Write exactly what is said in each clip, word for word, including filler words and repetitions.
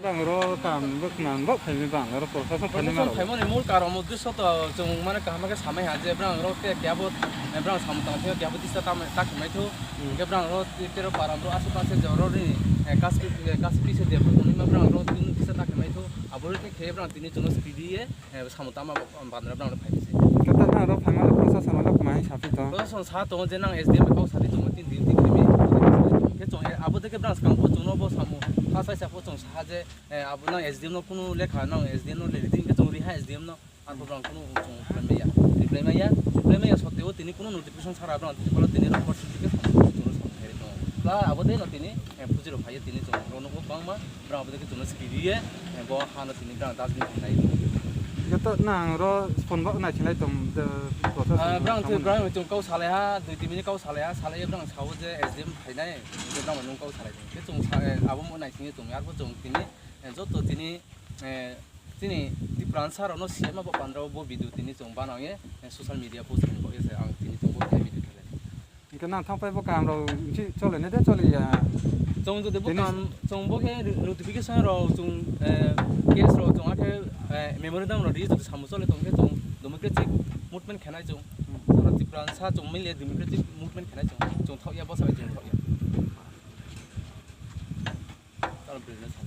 Ang ro kam bwkhwnang bo phaimani bang, oro proshasok phaimani Proshasok maro. Phaimani mul karon mo dusho to chwng mane kaham khe samai ha je brang ro te kebo, eh, brang samung tang thio kebo tisa ta, ta khmai thu. Hmm. Hingke brang ro te, te ro param ro asuk asuk je ro ri, eh, kas, eh, kas pi se de ko ni ma brang ro tin tisa ta khmai thu. Abo ri te khe brang tini chwngno speedy ye, eh, samung tama bandra brang ro phai se. Kata na ro phaimani proshasok no kmai sa phi to. Proshasok sa to je nang S D M kok sa di to tin din tin khmai. Ke chwng, eh, abo de ke brang skang po chwngno bo samung ha sai sa po chwng sa je Eh, abo nang S D M no kunu lekha nang S D M no le reading ke chwng riha S D M no. Ang bo rang kunu chwng reply maya. Reply maya, reply maya sotteo tini kunu notification sara rang tini pala tini report sini ke chwng chwng khairi no. Pla abo de no tini, eh, puji rok phai tini chwng rok no bangma, brang abo de ke chwng speedy ye, eh, bo ha no tini brang dustbin khainai. Joto nang ro phone ba nai khlai tong de process. Ah, brang te brang chwng kau salai ha, dui tin minute kau salai ha, salai brang sao je S D M khainai, je brang nung kau salai. Ke chwng sa, eh, abo mo nai tini chwng arbo chwng tini Eh, joto tini, eh, tini Tipransarokno siyama bo pandra bo video tini chwng banangye, eh, social media post ringbo ese ang tini chwng bo khe video khe. Hingke nang thangpai bo kam rok si chole ne de chole ya. Chwng jodi bo Tini kam chwng bo khe notification rok chwng, eh, case rok chwng akhe, eh, memorandum rok ri jodi samu chole tong khe chwng democratic movement khenai chwng. Hmm. Oro Tipransa chwng mile democratic movement khenai chwng. Chwng thok ya bo sabai chwng thok ya. Tamo business hai.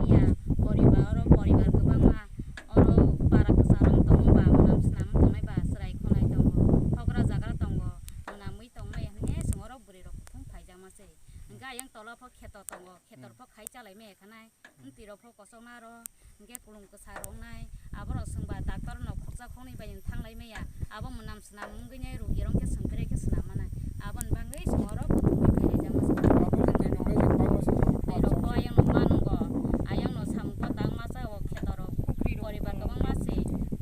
Ya, poribar, oro poribar kwbangma, oro para kwcharo tongo ba, mwnam swnam tongnai ba, chwrai khonai tongo, hokra jagra tongo, mwnamwi tongnai hwnwi chwng oro bwrwi rok thung phaijakma se. Hwnkhe ayang tola pho kheto tongo, khetor pho khai chalai maya khanai, mtwi rok pho kochokma aro. Hingke kulung kwsa rongnai, aborok chwngba doctor no khoksa khoknwi bai thanglai maya, abo mwnam swnam wngwi nai rugi rok khe chwng kre khe swnam manai, aboni bagwi chwng oro kutung bai khaijak masa. Twi rok bo ayang no ma nwngo, ayang no samung ko tang masa o kheto rok, poribar kwbangma se,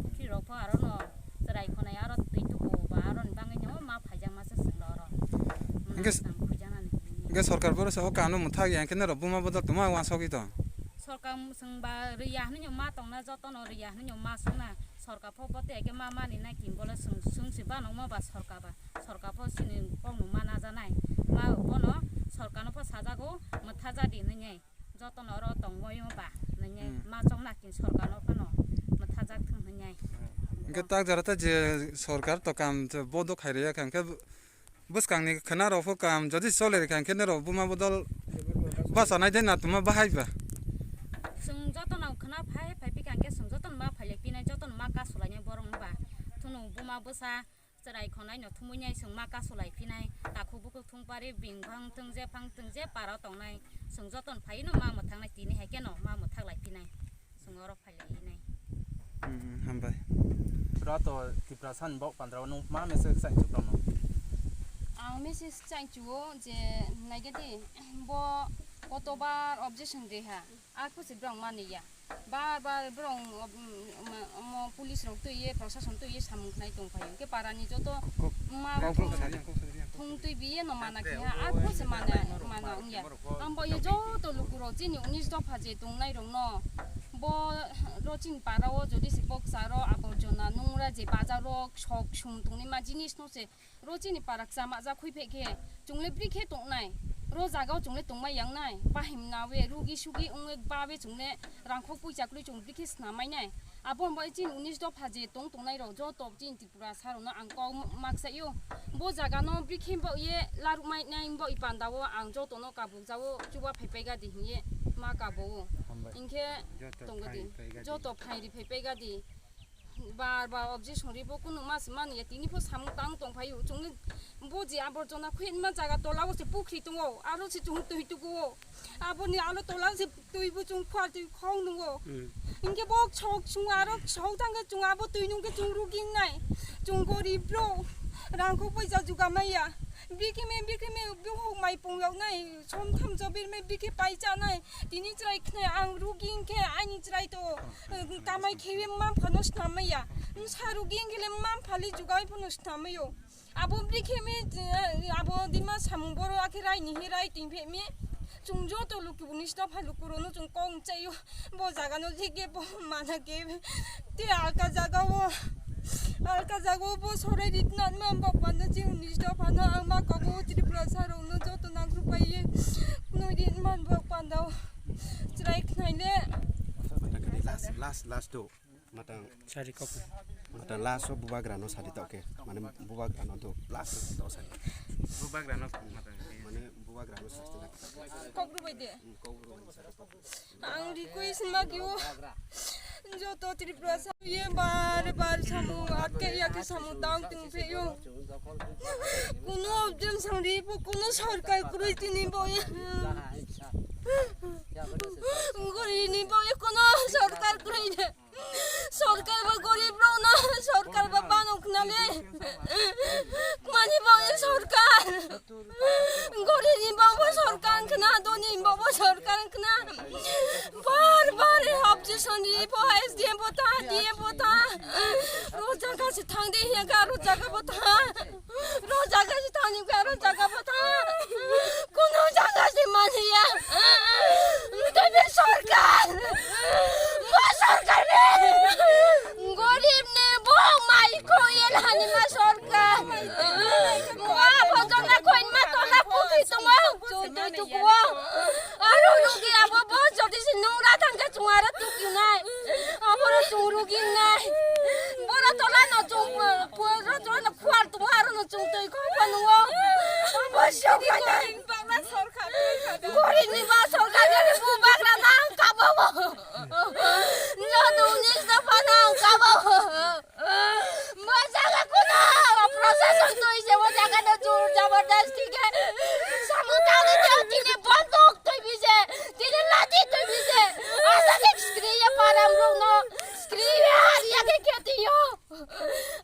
pukhri rok pho aro no chwrai khonai aro twi tuku ba aroni bagwi no ma phaijak masa chwng oro. Hingke Mwnam swnam khuijaknani hwnwi. Hingke sorkar boro sa o kano mwthak ya, hingke norok buma bodol tongma wansogwi tong. Sorkar mwswng ba rwya hwnwi no ma tongna, jotono rwya hwnwi no ma songna. Sorkar pho bote khe ma mani nai kin bole swng, swng se ba nangma ba sorkar ba. Sorkar pho sini kok no ma najanai. Ma bono sorkar no pho sajago mwtha jadi hwnwi nai. Jotono oro tongmoi ba hwnwi nai. Hmm. Ma chongna kin sorkar no phano mwtha jak thung hwnwi nai. Hingke tak jara ta je sorkar to kam je bodo khairaya kha hingke Bwskangni khwna rok pho kam jodi chole rikha hwnkhe norok buma bodol bachanai de na tuma bahai ba? Chwng jotono khwna phai phai phikha hwnkhe chwng jotono ma phailai pinai, jotono ma kasulainai borok wngba. Thunung buma bwsa chwrai khonai no thumui nai chwng ma kasulai phinai, takhuk bukhuk thung pari bing phang thung je phang thung je para tongnai, chwng jotono phai no ma mwthangnai tini hai khe no ma mwthak lai phinai. Chwng oro phailainai. Hmm, hambai. Pura to Tiprasa ni bok pandra o nung ma message sai chuklam no. Ang message sai chuo je naigadi bo kotobar objection de ha. Ako se brong mani ya. Bar bar brong ob-, ma-, mo police rok twi ye, prosason twi ye samung khnai tong phaio. Ke para ni joto ma thung twi biye no mana khe ha. Ako se mana, mana ong ya. Ang bo ye joto luku rok chini unis dopha je tongnai rok no. Bo ro chini para o jodi se boksa ro aborjona nungra je bazar ro sok sum tongni ma jinis no se ro chini para chama ja khui phe khe chungle bri khe tongnai ro jaga o chungle tongmai yang nai bahim na we rugi sugi ong ek ba we chungle rangkhok puisa kwrwi chung bri khe sna mai nai abo bo chini unis dopha je tong tongnai rok joto chini Pura sarokno ang kok maksaio. Bo jagano bikhe bo ye larukmai nai bo i pandao ang jotono kabuk jao chuba phaipai gadi hinye ma kabo. Hambai. Inkhe joto tongodi. Phai phai gadi. Joto phairi phaipai gadi. Bar bar objection ribo kunu mas mani ya tini pho samung tang tong phaio. Chungni bo je aborjona khuyma jaga tolao se pukhri tongo. Aro se chung twi tukuo. Aboni alo tola se twi bo chung khwar twi khong nungo. Hmm. Hinkhe bo sok sung aro sok thangkhe chung abo twi nungkhe chung ruging nai. Chung gorib bro. Rangkho poisa juga maya. Bikhe me, bikhe me, bihok mai pung yau nai. Som tham jobir me bikhe pai cha nai. Tini chwrai khnai ang ruging khe ani chwrai to, eh, kamai khe mam phano snam maya. Sa ruging khe le mam phali jugai phano snam mayo. Abo bikhe mi, eh, abo dima samung boro akhe rai ni hi rai ting phe mi. Chung joto luku ni sto pha luku rono chung kong chayo. Bo jaga no jige bo mana ke. Te alka jaga o. Alka jaga o bo sorai rit nan ma bo panda ching ni sto pha na ang ma ko bo Tripura sarong no joto nang rupai ye. Noi rit man bo panda o. Last o matang sari kok. Matang last o bubagra no sari tok ke. Mane bubagra no do last o tok sari. Bubagra no matang. Mane bubagra no sari tok. Kok rubai de. Hmm, kok rubai sari tok. Ang request ma kio. Joto Tripura sa ye bar bar samung atke ya ke samung tang tung pe yo. Kuno objam sangri po kuno sarkar kuroi tini boye. Gori ni boye kuno sarkar kuroi de. Sarkar ba gorib rok na, sarkar ba banok na le. Mani boye sarkar. Gori ni bangbo sarkar khna, doni bangbo sarkar khna. Bar bar habji sani bo S D M bo ta, D M bo ta. Ro jaga se thang de hiya ga ro jaga bo ta. Ro jaga se thang ni ga ro jaga bo ta. Kuno jaga se mani ya. Tebe sarkar. Bo sarkar ne. Gorib ne bo mai ko ye lani ma sarkar. Wa bo jona koin ma tola puki tongo. Chun tui tukuo. Aro rugi abo bo jodi si nungra thangke chungara tukinai. Aboro chungrugi nai. Boro tola no chung, boro tola no khuar tongo aro no chung tui kho phanuo. Abo sidi sokana. Gorini ba sorkar gari bu bagra nang kabo bo. No do unis da phanang kabo bo. Mo jaga kuno proseson tui se mo jaga no jur jabardasti ke. Samu tali te tini bonduk tui bise, tini lati tui bise. Asa ke skri ya param rung no. Skri ya ya ke keti yo.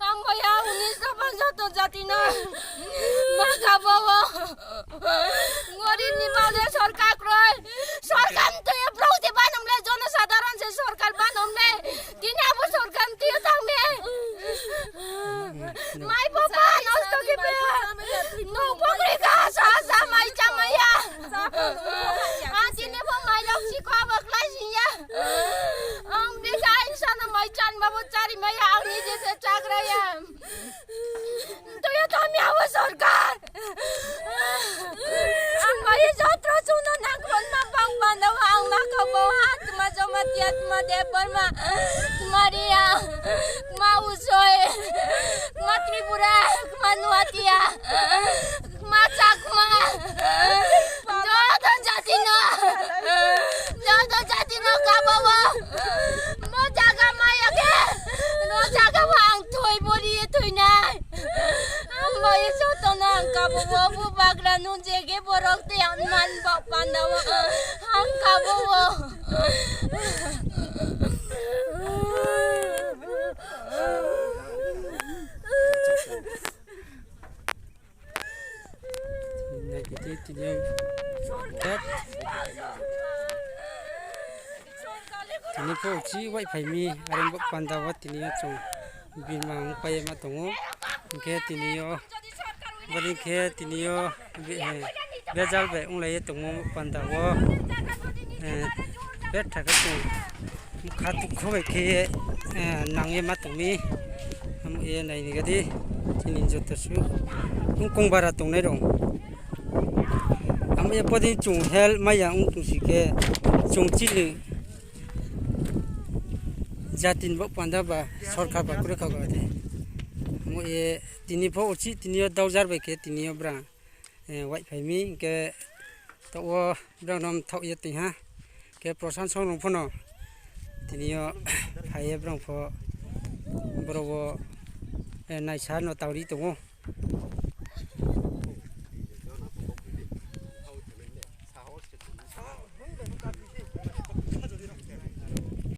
Ang maya unis dapan joto jati na. Ma kabo bo. Gorib ni bade sorkar kroi. Sorkar tui brok se banom le jono sadharon se sorkar banom le. Tini abo sorkar tui tang me. Mai bo pa nosto ki pe. No pokri ka sa sa mai chamaya. Ang tini bo mai lok si ko abo klai si ya. Ang bika insana mai chan babo chari maya ang ni je se chagra ya. Tuyo tami awa sorkar. Ang maya jotro chuno nangkron ma bang panda ang ma kabo ha tma joma tia tma de barma. Tma ria. Tma usoi. Tma Tripura. Tma nuatia. Kma chakma. Joto jati no. Joto jati no kabo bo. Mo jaga maya ke. No jaga bo ang thoi bori thoi nai. Ang bo ye joto no ang kabo bo. Bu bagra nun jege borok te ang man bo panda bo. Ang kabo bo. Naikhe tini tini pho uchi wai phaimi areng bok panda o tini o chwng bini ma wng pai ma tongo. Hinkhe tini o boni khe tini o be-, eh, bejal bai wng lai tongmo panda o, eh, betha khe chwng. Kha tukho bai khe, eh, nangye ma tongmi. Amo ye naini gadi chini joto su. Tung kong bara tongnai rong. Amo ye podi chung hel maya ung tung si khe chung chini jatin bo panda ba sorkar ba kure kha gade. Amo ye tini pho uchi tini yo daujar bai khe tini yo bra. Eh, wai phaimi, hinkhe tok o borok no mthok ye twi ha. Khe Prasant song rong phano tini o phai ye borok pho borok o, eh, naisa no tangri tongo.